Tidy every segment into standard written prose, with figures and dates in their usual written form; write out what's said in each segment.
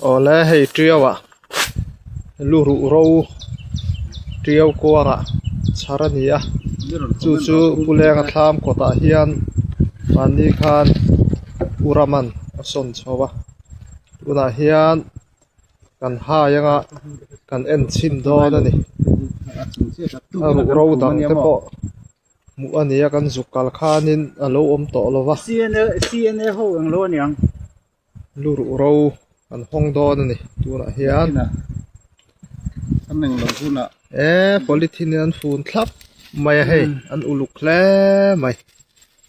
Awle hei tiau ah lu ruh ro tiau kuangah chhar a ni a chu chu pu lenga thlam kawtah hian mahni khan u raman a sawn chho a tunah hian kan hai anga kan en chhin dawn a ni a ruh ro dang te pawh. Hmuh a nia kan zuk kal khanin a lo awm tawh lo va. CNA ho eng lo aniang. Lu ruh ro an hawng dawn a ni tunah hian. E polythene in an fun thlap mai a hei an uluk hle mai.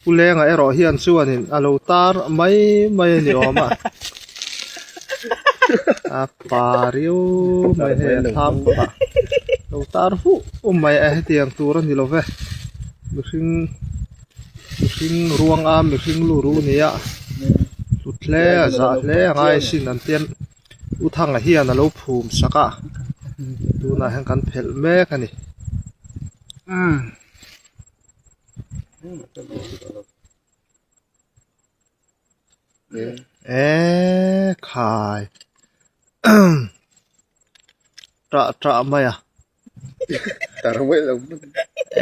Pu Lenga erawh hian chuanin a lo tar mai mai a ni awm a. A pa riau mai hei a thlam kawt ah lo tar huh mai a hetiang tur a ni lo ve. Mihring mihring ruang a mihring lu ru nia hlut hle a zah hle a ngai sin an tian U Thanga hian a lo phum sak a tunah hian kan phelh mek a ni. Eee khai ṭah ṭah mai a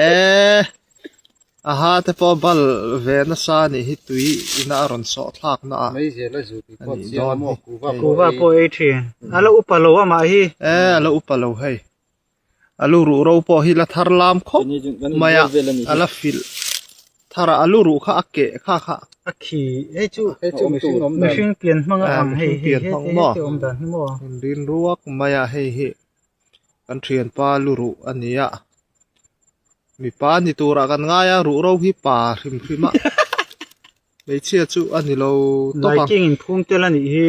eee a ha te pawh bal ve nasa a nih hi tui ina a rawn sawh thlak na ah a nih dawn hi kuhva pawh ei thin a la upa lo amah hi eee a la upa lo hei. A lu ruh ro pawh hi la thar lam khawp mai a, a la filh thar a, a lu ruh kha a keh kha kha. A khi hei chu mihring pian hmang a ang hei hei heti awm dan hi maw. Rin ruak mai a hei hi kan thianpa lu ruh a ni a, mipa ni turah kan ngai a ruh ro hi pa hrim hrim a, hmeichhia chu a ni lo tawp ang. Laiking in phum tel a nih hi.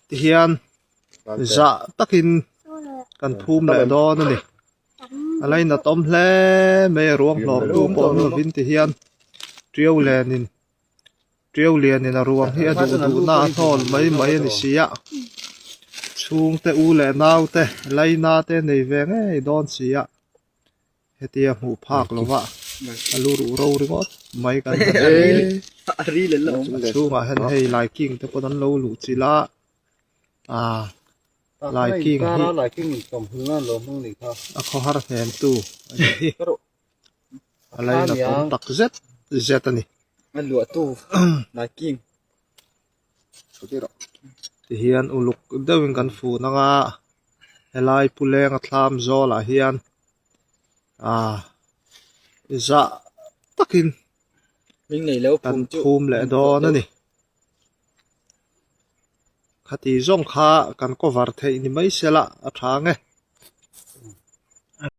Tihian zah takin kan phum leh dawn a ni. A lainat awm hle mai a ruang hlawm tu pawh awm lovin tihian tiau lenin tiau lianin a ruang hi a duh duhna a hnawl mai mai a ni si a. Chhungte u leh naute laina te nei ve ngei dawn si a. Hetia hmuh phak lova a lu ruh ro ringawt mai kan han a chhungah hian hei laiking te pawh an lo luh chilh a ah laiking hi a khawhar hnem tu a ni hi a lainat awm tak zet zet a ni. Tihian uluk deuhin kan fun anga helai pu lenga thlam zawlah hian ah zah takin kan phum leh dawn a ni. Khati zawng kha kan cover theih ni mai se la a tha ang e.